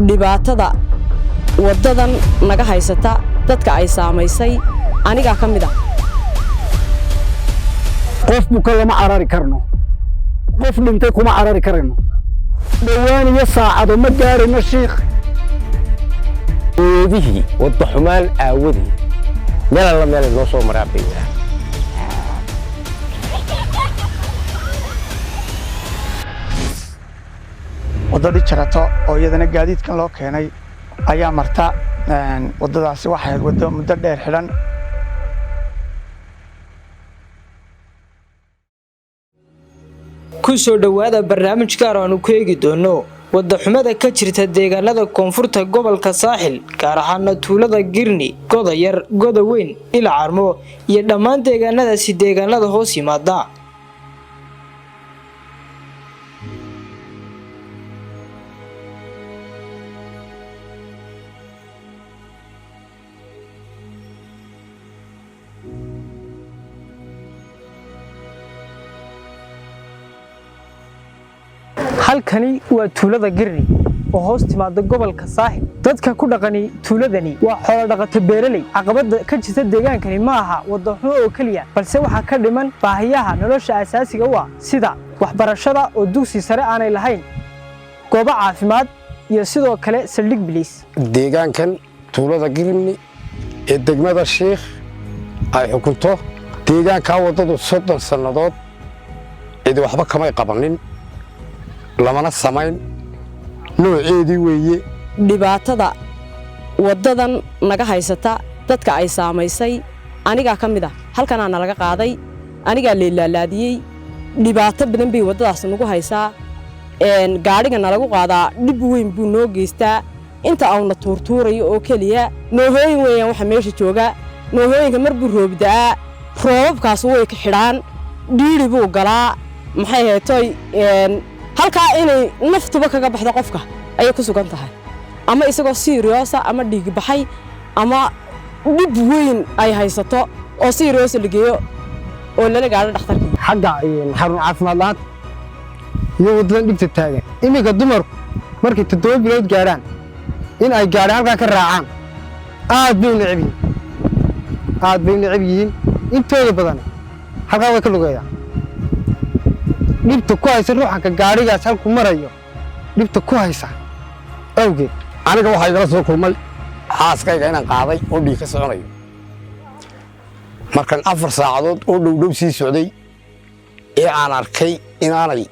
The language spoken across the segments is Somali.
Dhibaatada waddadan naga haysata, dadka ay saamaysay anigaa ka mid ah. Qof buka lama carari karno, qof dhintay kuma carari karayno. Dhowaan iyo saacado ma gaarayno, Shiikh. Booyadihii wadda xumaan aawadeed meel alla meelay noo soo maraan bay jiraan. Waddadii jarato oo iyadana gaadiidkan loo keenay ayaa marta. Waddadaasi waxay ahayd waddo muddo dheer xidhan. Ku soo dhowaada barnaamij gaar aanu ku eegi doono waddaxumada ka jirta deegaanada koonfurta gobolka Saaxil, gaar ahaana tuulada Girni, Godayar, Godaweyn, Ilacarmo iyo dhammaan deegaanadaasi deegaanada hoos yimaada. Halkani waa tuulada Girni oo hoos timaada gobolka Saaxil. Dadka ku dhaqani tuuladani waa xoolo dhaqato beeraley. Caqabada ka jirta deegaankani ma aha waddaxumo oo keliya, balse waxaa ka dhiman baahiyaha nolosha asaasiga u ah, sida waxbarashada oo dugsi sare aanay lahayn, goobo caafimaad iyo sidoo kale saldhig biliis. Deegaankan tuulada Girni ee degmada Shiikh ay xukunto, deegaankaa waddadu 30 sannadood cidi waxba kamay qabanin, lamana samayn nooceedii weeye. Dhibaatada waddadan naga haysata, dadka ay saamaysay anigaa ka mid ah. Halkanaa nalaga qaaday, anigaa leelaalaadiyey. Dhibaato badan bay waddadaas nagu haysaa. Gaadhiga nalagu qaadaa dhib weyn buu noo geystaa, inta auna tuurtuurayo oo keliya. Noohooyin weeyaan waxa meesha jooga. Noohooyinka mar buu roob da'aa, roobabkaas way ka xidhaan, dhiiri buu galaa. Maxay haytoy, halkaa inay naftuba kaga baxdo qofka ayay ku sugan tahay, ama isagoo serious ah ama dhiig baxay ama dhib weyn ay haysato oo serious la geeyo oo lala gaadho dhakhtarkii. Xagga xarun caafimaad la'aanta iyo waddadan dhibta taagan, iminka dumarku markay 7 bilood gaadhaan in ay gaadhi halkaa ka raacaan aad bay u necab yihiin, aad bay u necab yihiin. Intooda badan halkaa way ka lugeeyaan. Dhibta ku haysa ruuxanka gaadhigaas halku marayo, dhibta ku haysa awgeed. Aniga waxaa igala soo kulmay xaaskayga inaan qaaday oo dhiig ka soconayo. Markaan 4 saacadood oo dhowdhow sii socday ee aan arkay inaanay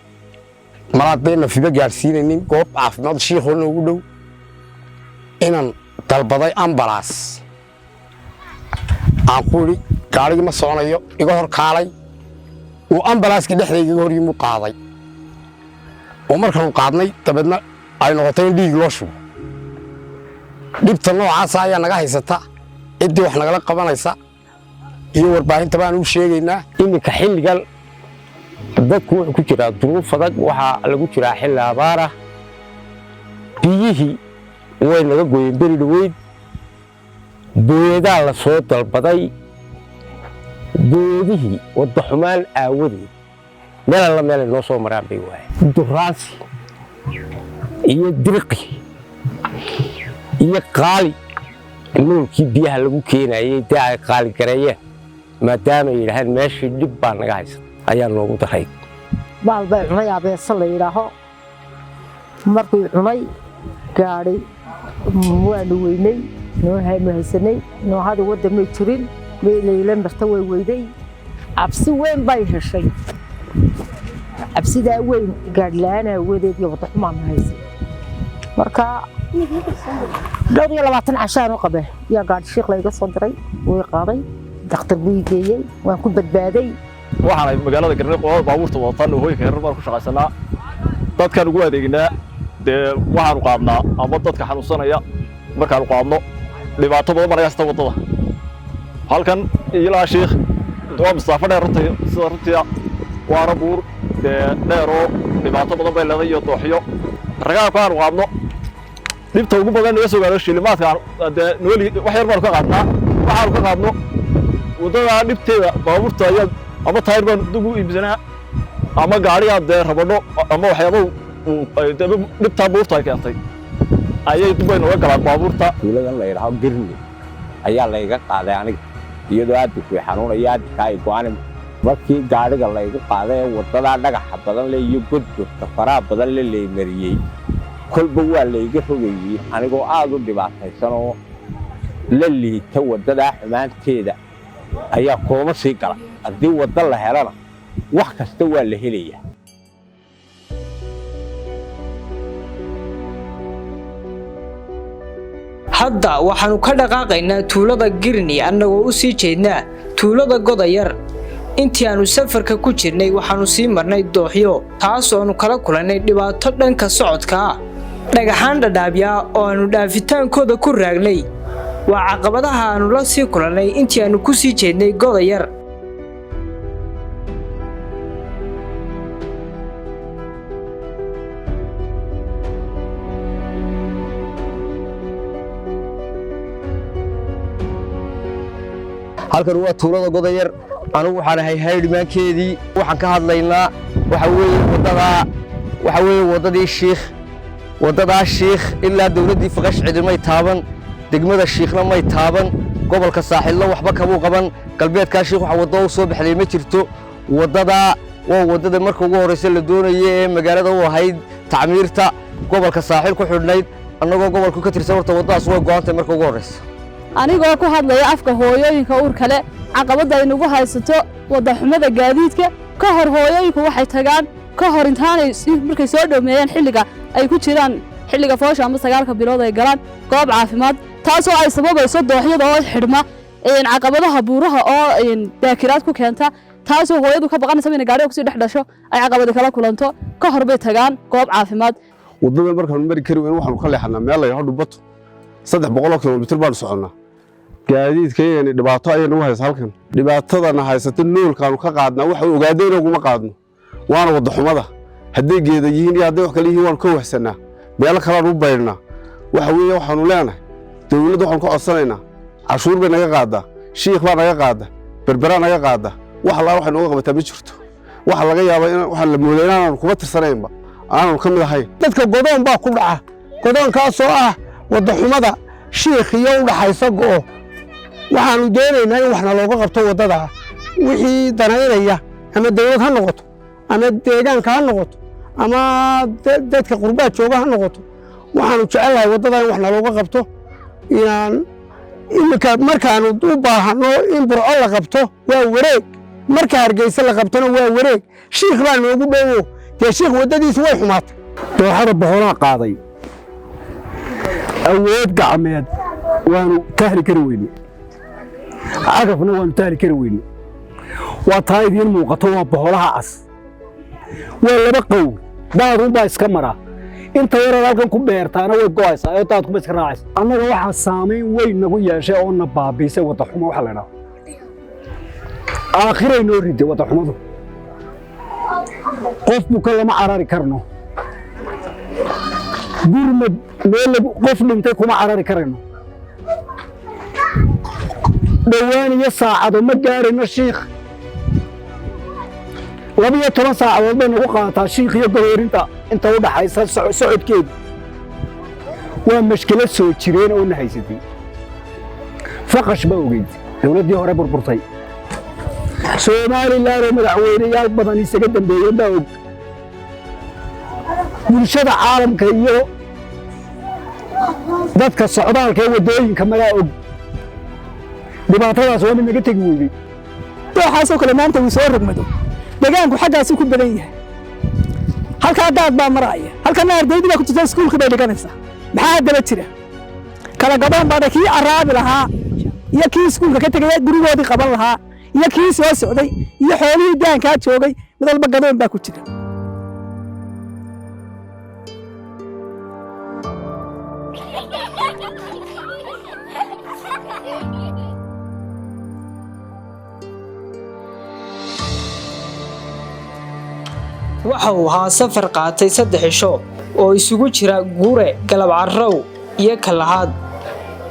malaadbee nafiba gaadhsiinaynin goob caafimaad Shiikhoo noogu dhow, inaan dalbaday ambalaas. Aan ku idhi, gaadhigii ma soconayo, iga hor kaalay. Uu ambalaaskii dhexda igaga hor yimuu qaaday, oo markaanu qaadnay dabeedna ay noqotay in dhiig loo shubo. Dhibta noocaasa ayaa naga haysata. Ciddii wax nagala qabanaysa iyo warbaahinta baan u sheegaynaa. Iminka xilligan dadku wuxuu ku jiraa duruuf adag. Waxaa lagu jiraa xilli abaarah. Biyihii way naga gooyeen beri dhoweyd. Booyadaa la soo dalbaday. Booyadihii wadda xumaan aawadeed meel alla meelay noo soo maraan bay waayeen. Duraansi iyo diriqi iyo qaali nuulkii biyaha lagu keenayey dee ay qaali gareeyeen, maadaama ay yidhaahaan meeshii dhib baa naga haysa, ayaa noogu daray. Baal bay cunay abeesa la yidhaaho. Markuu cunay gaadhi waanu weynay, noohaynu haysanay. Noohada wadda may jirin, meelayla marta way weyday. Cabsi weyn bay heshay. Cabsidaa weyn gaadhi la'aan aawadeed iyo wadda xumaana haysay. Marka dhowr iyo 20 cashaan u qabe yaa gaadhi Shiikh layga soo diray, way qaaday, dhakhtar buu i geeyey, waan ku badbaaday. Waxaanay magaalada Garnay qolada baabuurta wadataan, hooyinka yarar baan ku shaqaysanaa, dadkaan ugu adeegnaa. Dee waxaanu qaadnaa ama dadka xanuunsanaya markaanu qaadno, dhibaato badan baa naga haysta waddada. Halkan ilaa Shiikh waa masaafo dheer runtii, sida runtii waana buur dee dheeroo dhibaato badan bay leedahay iyo dooxyo. Ragaabka aanu qaadno dhibta ugu badan naga soo gaaro shilimaadka dee nooli wax yar baanu ka qaadnaa. Waxaanu ka qaadno waddadaa dhibteeda baabuurta ayaa ama taayir baan dib u iibsanaa ama gaarigaa dee rabadho ama waxyaabo dhibtaa buurta ay keentay. Ayay dubbay nooga galaan baabuurta. Tuuladan la yidhaaho Girni ayaa layga qaaday aniga, iyadoo aadinku i xanuunaya, aadinka ay go'anin. Markii gaadhiga laygu qaaday ee waddadaa dhagaxa badan le iyo godgodka faraha badan le laymariyey, kolba waa layga rogayey, anigoo aad u dhibaataysan oo la liita waddadaa xumaanteeda ayaa kooma sii gala. Haddii waddo la helana, wax kasta waa la helayaa. Hadda waxaannu ka dhaqaaqaynaa tuulada Girni, annagoo u sii jeednaa tuulada Godayar. Intii aannu safarka ku jirnay, waxaannu sii marnay dooxyo, taas oo aannu kala kulannay dhibaato dhanka socodka ah, dhagaxaan dhadhaabyaa oo aannu dhaafitaankooda ku raagnay. Waa caqabadaha aannu la sii kulannay intii aannu ku sii jeednay Godayar. Halkan waa tuulada Godayar. Anigu waxaan ahay haydhmaankeedii. Waxaan ka hadlaynaa waxa weeye waddadaa, waxa weeye waddadii Shiikh. Waddadaa Shiikh ilaa dawladdii Faqash cidimay taaban, degmada Shiikhna may taaban, gobolka Saaxilna waxba kamuu qaban. Galbeedkaa Shiikh waxa waddo u soo baxday ma jirto. Waddadaa waa waddada marka ugu horraysa la doonayay ee magaalada u ahayd tacmiirta gobolka Saaxil ku xidhnayd, annagoo gobolku ka tirsan. Horta waddadaas way go'antay marka ugu horraysa. Anigoo ku hadlaya afka hooyooyinka uurka leh, caqabadda ay nagu haysato waddaxumada gaadiidka, ka hor hooyooyinku waxay tagaan, ka hor intaanay markay soo dhomeeyaan xilliga ay ku jiraan xilliga foosha ama 9-ka bilood ay galaan goob caafimaad, taasoo ay sababayso dooxyada oo xidhma, caqabadaha buuraha oo daakiraad ku keenta, taasoo hooyadu ka baqanaysa inay gaadhiga kusii dhex dhasho, ay caqabadi kala kulanto. Ka hor bay tagaan goob caafimaad. Waddada markaanu mari kari weyn, waxaanu ka leexanaa meel la yidhaho Dhubato. 300 kilomitir baanu soconnaa. Gaadiidkayagani dhibaato ayay nagu haysa halkan. Dhibaatadana haysata noolkaanu ka qaadnaa, waxa ogaadayna uguma qaadno, waana wadda xumada. Hadday geeda yihiin iyo hadday wax kale yihiin, waanu ka wahsannaa, meelo kaleanu u baydhnaa. Waxa weeye, waxaanu leenahay dawladda waxaanu ka codsanaynaa, cashuur bay naga qaaddaa, Shiikh baa naga qaadda, Berberaa naga qaadda, wax allaa waxay nooga qabataa ma jirto. Waxa laga yaabaa in waxaa la moodaa inaanu kuma tirsanaynba, aanu ka mid ahayn. Dadka godoon baa ku dhaca, godoonkaasoo ah waddaxumada Shiikh iyo u dhaxaysa go'o. Waxaanu doonaynaa in waxna looga qabto waddadaa. Wixii danaynaya, ama dawlad ha noqoto, ama deegaanka ha noqoto, ama dadka qurbaad jooga ha noqoto, waxaanu jecelnahay waddadaa in waxna looga qabto. Inaan iminka markaanu u baahanno in Burco la qabto waa wareeg, marka Hargeysa la qabtona waa wareeg. Shiikh baa noogu dhowo, dee Shiikh waddadiisu way xumaatay. Dooxada boqolaa qaaday, awood gacmeed waanu tahli kari weyne, cagafna waanu tahli kari weyne. Waa taa idiin muuqato, waa boholaha cas, waa laba qow, daadunbaa iska mara. Inta yaraad halkan ku beertaana way go'aysaa oo daadkuba iska raacaysa. Annaga waxaa saamayn weyn nagu yeeshay oo na baabiisay waddaxumo. Waxa la idhaha aakhiray noo riday waddaxumadu. Qof buka lama carari karno, gurmad meel lagu qof dhintay kuma carari karayno, dhowaan iyo saacado ma gaarayno Shiikh. 12 saacadood bay nagu qaadataa Shiikh iyo Goreerinta inta u dhaxaysa socodkeedu. Waa mashkilad soo jireen oo na haysatay. Faqash baa ogeyd dowladdii hore burburtay, Somaliland oo madaxweyneyaal badan isaga dambeeyeen baa og, bulshada caalamka iyo dadka socdaalka ee waddooyinka maraa og. Dhibaatadaas waa mid naga tegi weydey. Dooxaasoo kale maanta wuu soo rogmado, deegaanku xaggaasuu ku badan yahay. Halkaa daad baa maraaya, halkana ardaydii baa ku jirta, iskuulka bay dhiganaysaa. Maxaa haddaba jira? Kala gadoon baada, kii caraabi lahaa iyo kii iskuulka ka tegaya gurigoodii qaban lahaa iyo kii soo socday iyo xoolihii daankaa joogay, mid walba gadoon baa ku jira. Waxa uu ahaa safar qaatay 3 cisho oo isugu jira guure, galab carrow iyo kalahaad.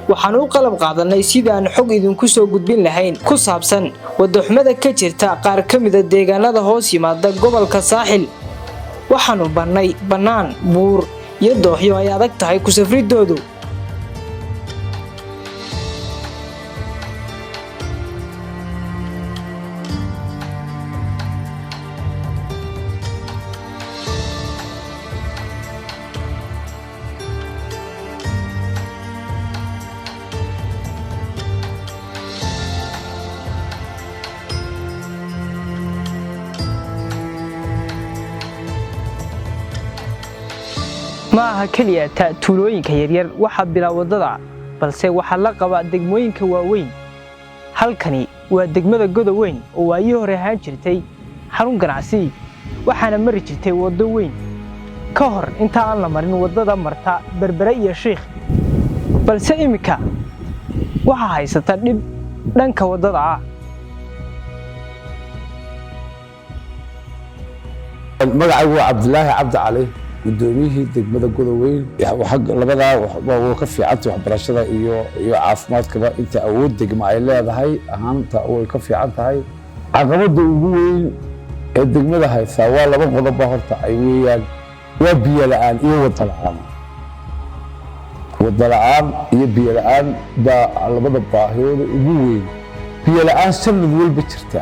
Waxaan u qalab qaadanay sidii aan xog idinku soo gudbin lahayn ku saabsan waddaxumada ka jirta qaar ka mida deegaanada hoos yimaada gobolka Saaxil. Waxaanu bannay bannaan, buur Iyo dooxyo ay adag tahay ku safridoodu. Ma aha keliya ta tuulooyinka yaryar waxaa bilaa waddada, balse waxaa la qabaa degmooyinka waaweyn. Halkani waa degmada Godoweyn oo waayii hore ahaan jirtay xarun ganacsi, waxaana mari jirtay waddo weyn ka hor inta aan la marin waddada marta Berbere iyo Shiikh, balse iminka waxaa haysata dhib dhanka waddada ah. Magacaygu waa Cabdilaahi Cabdi Cali, gudoomiyihii degmada Godoweyn. Labadaa waa ka fiicantay, waxbarashada iyo caafimaadkaba. Inta awood degma ay leedahay ahaanta way ka fiican tahay. Caqabadda ugu weyn ee degmada haysaa waa laba qodoba horta ay weeyaan: waa biyo la'aan iyo wada la'aan. Wada la'aan iyo biyo la'aan baa labada baahiyooda ugu weyn. Biyo la'aan sanad walba jirta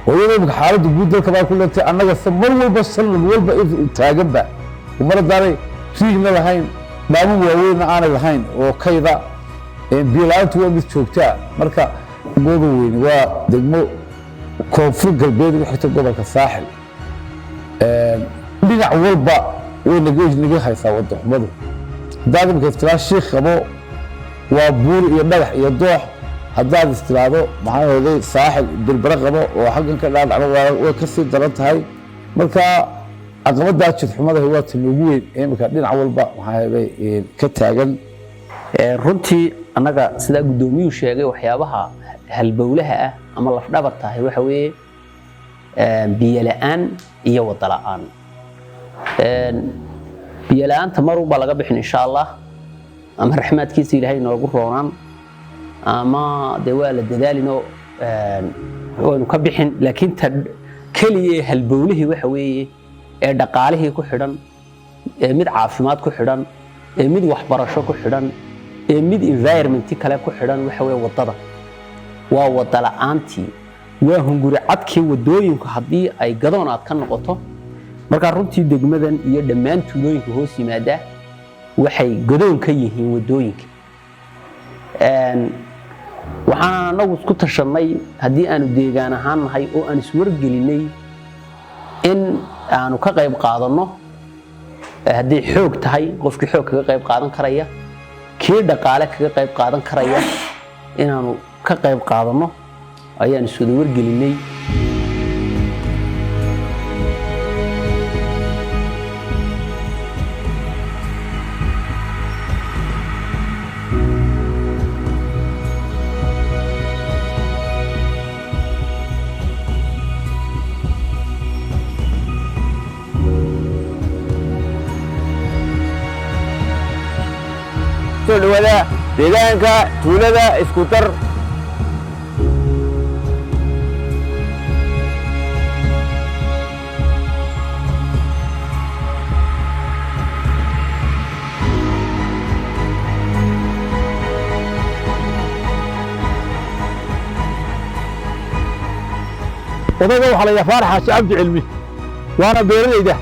oo iyadoo imika xaaladda guud dalka baa ku leetay, annaga se mar walba, sanad walba taaganba, mar haddaanay riigna lahayn, dhaamo waaweynna aanay lahayn oo kayda, biyo la'aantu waa mid joogtaa. Marka Godoweyne waa degmo Koonfur Galbeed ugu xigta gobolka Saaxil. Dhinac walba way naga haysaa wadda xumadu. Haddaad imika istilaa Shiikh qabo, waa buur iyo dhagax iyo doox. Haddaad istiraado, maxaa yeelay, Saaxil Berbere qabo oo xaggan ka dhaadhacba, way ka sii daran tahay. Marka caqabaddaa jidxumadahi waa tan ugu weyn ee imika dhinac walba, maxaa yeelay, ka taagan. Runtii annaga, sidaa guddoomiyuhu sheegay, waxyaabaha halbowlaha ah ama lafdhabar tahay waxa weeye biyo la'aan iyo wada la'aan. Biyo la'aanta marun baa laga bixin, insha Allah, ama raxmaadkiisa Ilaahay noogu roonaan, ama dee waa la dadaalinoo waynu ka bixin. Laakiin ta keliya ee halbowlihii waxa weeye ee dhaqaalihii ku xidhan, ee mid caafimaad ku xidhan, ee mid waxbarasho ku xidhan, ee mid environment kale ku xidhan, waxa weeye waddada. Waa wadda la'aantii, waa hunguri cadkii waddooyinku haddii ay gadoon aad ka noqoto. Marka runtii degmadan iyo dhammaan tuulooyinka hoos yimaada waxay gadoon ka yihiin waddooyinka. Waxaan anagu isku tashannay, haddii aanu deegaan ahaan nahay oo aan iswargelinay, in aanu ka qayb qaadanno. Hadday xoog tahay, qofkii xoog kaga qayb qaadan karaya, kii dhaqaale kaga qayb qaadan karaya, inaanu ka qayb qaadanno ayaan iswada wargelinay. Soo dhawaada deegaanka tuulada Isku Dar. Odayga waxaa la yidhaha Faarax Xaaji Cabdi Cilmi, waana beeralayda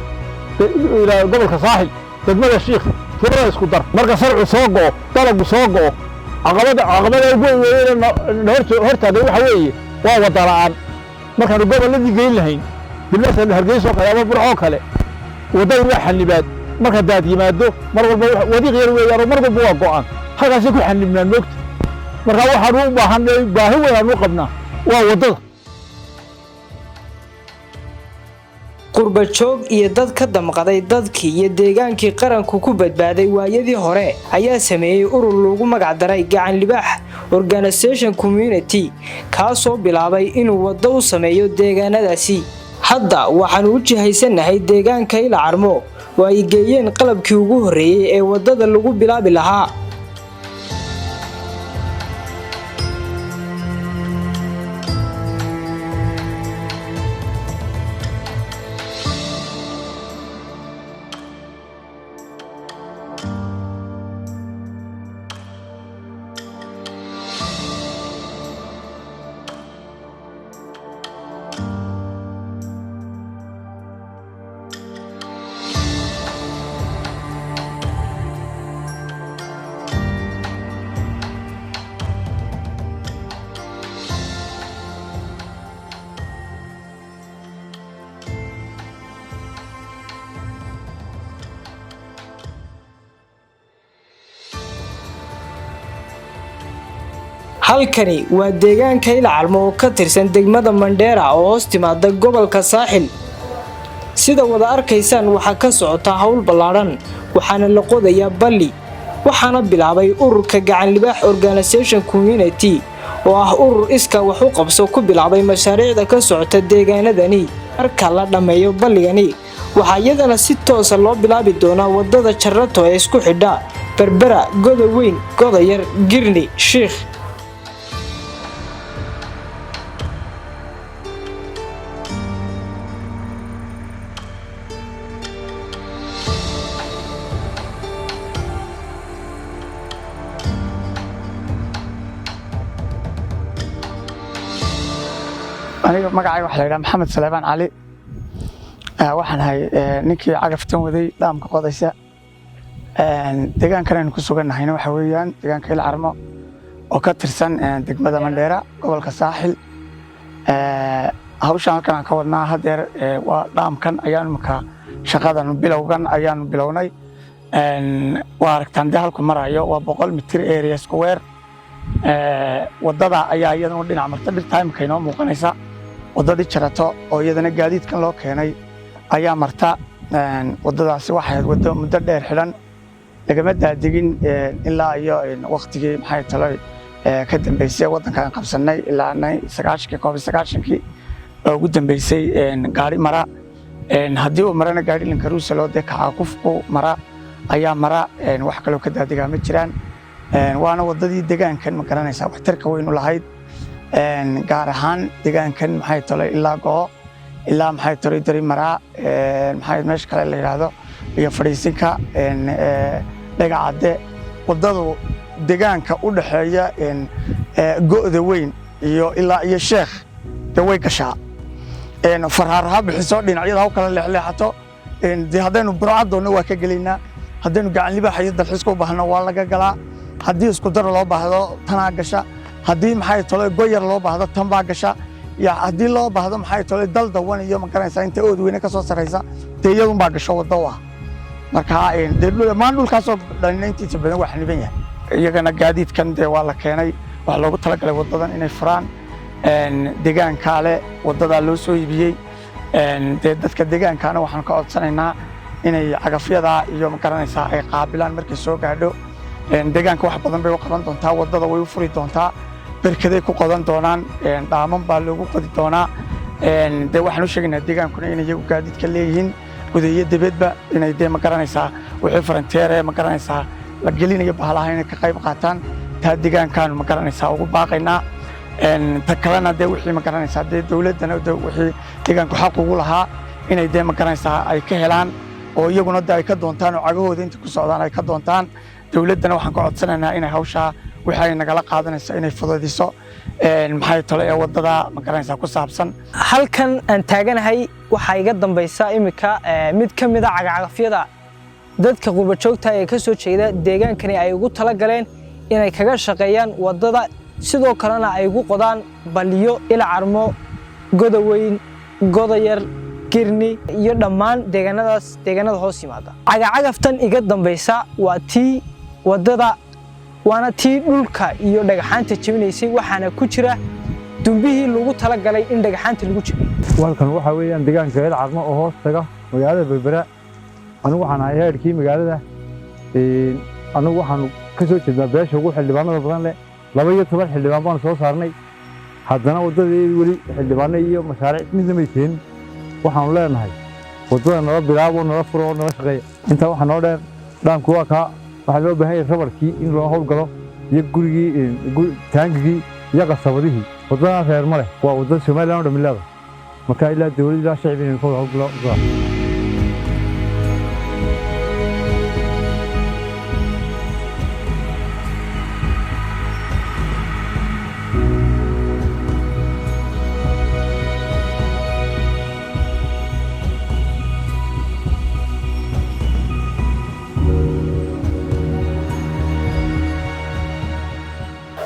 gobolka Saaxil, degmada Shiikh, tuulada Isku Dar. Marka sarcu soo go'o, dalagu soo go'o, caqabada ugu weyn weyn hortaagan waxa weeye waa wada la'aan. Markaanu gobolladii geyn lahayn, bilmasalan Hargeysa oo kale ama Burco oo kale, waddadu waa xanibaad. Marka daad yimaado, mar walba wadiiq yar weeyaan oo mar walba waa go'an, halkaasay ku xanibnaan moogta. Marka waxaanu u baahanay, baahi weyn aanu u qabnaa, waa waddada. Qurbajoog iyo dad ka damqaday dadkii iyo deegaankii qaranku ku badbaaday waayadii hore ayaa sameeyey urur lagu magac daray Gacan Libaax Organisation Community, kaasoo bilaabay inuu waddo u sameeyo deegaanadaasi. Hadda waxaanu u jihaysanahay deegaanka Ila Carmo oo ay geeyeen qalabkii ugu horreeyey ee waddada lagu bilaabi lahaa. Halkani waa deegaanka Ilcarmo oo ka tirsan degmada Mandheera oo hoos timaada gobolka Saaxil. Sida wada arkaysaan, waxaa ka socota hawl ballaadhan, waxaana la qodayaa balli, waxaana bilaabay ururka Gacan Libaax Organisation Community oo ah urur iska wax u qabso ku bilaabay mashaariicda ka socota deegaanadani. Marka la dhammeeyo balligani, waxaa iyadana si toosa loo bilaabi doonaa wadada Jarato ee isku xidha Berbera, Godaweyn, Godayar, Girni, Shiikh. Aniga magacayga waxaa la yidhaha Maxamed Saleebaan Cali. Waxaan ahay ninkii cagaftan waday dhaamka qodaysa. Deegaankan aynu ku sugannahayna waxa weeyaan deegaanka Ilcarmo oo ka tirsan degmada Mandheera, gobolka Saaxil. Hawshan halkan aan ka wadnaa haddeer waa dhaamkan ayaan imika shaqadan bilowgan ayaanu bilownay. Waa aragtaan dee halku marayo waa 100 mitir area square. Wadada ayaa iyadana dhinac marta, dhirta imika inoo muuqanaysa, wadadii Jarato oo iyadana gaadiidkan loo keenay ayaa marta. Wadadaasi waxay ahayd waddo muddo dheer xidhan, lagama daadegin ilaa iyo waqtigii maxay taloy ka dambeysay waddanka aan qabsannay, ilaa 90-kii, 91-kii oo ugu dambeysay gaari mara. Haddii uu marana gaari Land Cruiser loo dee kacaa mara ayaa mara, wax kaloo ka daadegaa ma jiraan. Waana wadadii deegaankan, ma garanaysaa, waxtarka weyn u lahayd, gaar ahaan deegaankan maxay tolay ilaa Goo, ilaa maxay tolay Dari Maraa, maxay meesha kale la yidhaahdo iyo fadhiisinka Dhagacadde. Wadadu deegaanka u dhexeeya Go'da Weyn iyo ilaa iyo Sheekh dee way gashaa, farhaar ha bixiso, dhinacyada ha u kala leexleexato. Dee haddaynu Burcad doonno waa ka gelaynaa, haddaynu Gacan Libaax iyo dalxiiska u baahno waa laga galaa, haddii isku dar loo baahdo tanaa gasha, haddii maxay tolay Goyar loo baahdo tan baa gasha, ya haddii loo baahdo maxay tolay Dal Dawan iyo, ma garanaysaa, inta Ood Weyne ka soo sarraysa dee iyadun baa gasho waddo u ah. Marka dee dhammaan dhulkaasoo dhanina intiisa badan waa xaniban yahay. Iyagana gaadiidkan dee waa la keenay, waxaa loogu talagalay waddadan inay furaan. Deegaankaa le waddadaa loo soo iibiyey. Dee dadka deegaankaana waxaan ka codsanaynaa inay cagafyadaa iyo, ma garanaysaa, ay qaabilaan markay soo gaadho. Deegaanka wax badan bay u qaban doontaa, waddada way u furi doontaa, berkaday ku qodan doonaan, dhaaman baa loogu qodi doonaa. Dee waxaan u sheegaynaa deegaankuna inay iyagu gaadiidka leeyihiin, guda iyo dibadba, inay dee, ma garanaysaa, wixii volunteer ma garanaysaa la gelinayo bahalaha inay ka qayb qaataan. Taa deegaankaanu, ma garanaysaa, ugu baaqaynaa. Ta kalena dee wixii, ma garanaysaa, dee dowladdana dee wixii deegaanku xaq ugu lahaa inay dee, ma garanaysaa, ay ka helaan oo iyaguna dee ay ka doontaan oo cagahooda inta ku socdaan ay ka doontaan. Dowladdana waxaan ka codsanaynaa inay hawshaa wixii ay nagala qaadanayso inay fududiso, maxay tole ee waddada, ma garanaysaa, ku saabsan. Halkan aan taaganahay waxaa iga dambaysa imika mid ka mid a cagacagafyada dadka qurbajoogta ee ka soo jeeda deegaankani ay ugu tala galeen inay kaga shaqeeyaan waddada, sidoo kalena ay ugu qodaan baliyo Ilcarmo, Godaweyn, Godayar, Girni iyo dhammaan deegaanadaas, deegaanada hoos yimaada. Cagacagaftan iga dambaysa waa tii waddada, waana tii dhulka iyo dhagaxaanta jebinaysay, waxaana ku jira dumbihii lagu talagalay in dhagaxaanta lagu jebiyo. Halkan waxaa weeyaan deegaanka Ilcarmo oo hoos taga magaalada Berbera. Anigu waxaan ahay heerkii magaalada. Anigu waxaanu ka soo jeednaa beesha ugu xildhibaanada badan leh, 12 xildhibaan baanu soo saarnay. Haddana waddadeedi weli xildhibaano iyo mashaariic midna may keenin. Waxaanu leenahay waddada nala bilaabo, nala furo oo nala shaqeeya. Intaa waxaa noo dheer dhaamku waa kaa, waxaa loo baahan yahay rabarkii in loo howlgalo iyo gurigii, taangigii iyo qasabadihii. Waddadan reer ma leh, waa waddada Somaliland oo dhammi leedahay. Marka ilaa dowlad ilaa shacbi inaynu ka wada howlgalo waddada.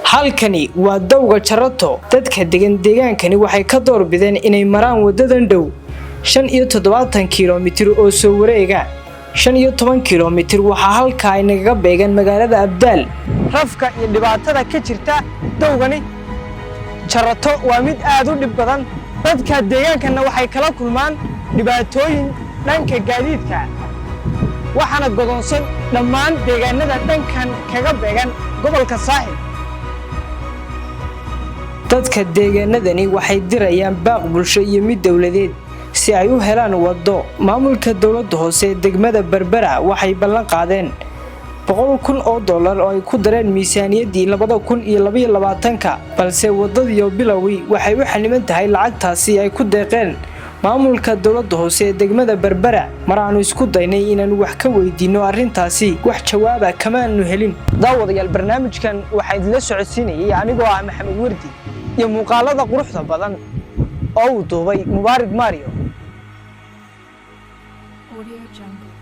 Halkani waa dowga Jarato. Dadka degan deegaankani waxay ka doorbideen inay maraan waddadan dhow 75 kilomitir oo soo wareega. 15 kilomitir. Waxaa halkaa ay nagaga beegan magaalada Abdaal. Rafka iyo dhibaatada ka jirta dowgani Jarato waa mid aad u dhib badan. Dadka deegaankanna waxay kala kulmaan dhibaatooyin dhanka gaadiidka, waxaana godoonsan dhammaan deegaanada dhankan kaga beegan gobolka Saaxil. Dadka deegaanadani waxay dirayaan baaq bulsho iyo mid dowladeed si ay u helaan waddo. Maamulka dowladda hoose ee degmada Berbera waxay ballan qaadeen $100,000 oo ay ku dareen miisaaniyaddii 2022-ka, balse waddadiyo bilowgii waxay u xaniban tahay lacagtaasi ay ku deeqeen maamulka dowladda hoose ee degmada Berbera. Mar aanu isku daynay inaannu wax ka weydiinno arrintaasi, wax jawaaba kamaanu helin. Daawadayaal, barnaamijkan waxaa idinla socodsiinayay anigoo ah Maxamed Wardi iyo muuqaalada quruxda badan oo uu duubay Mubaarig Mario. Audio Jungle.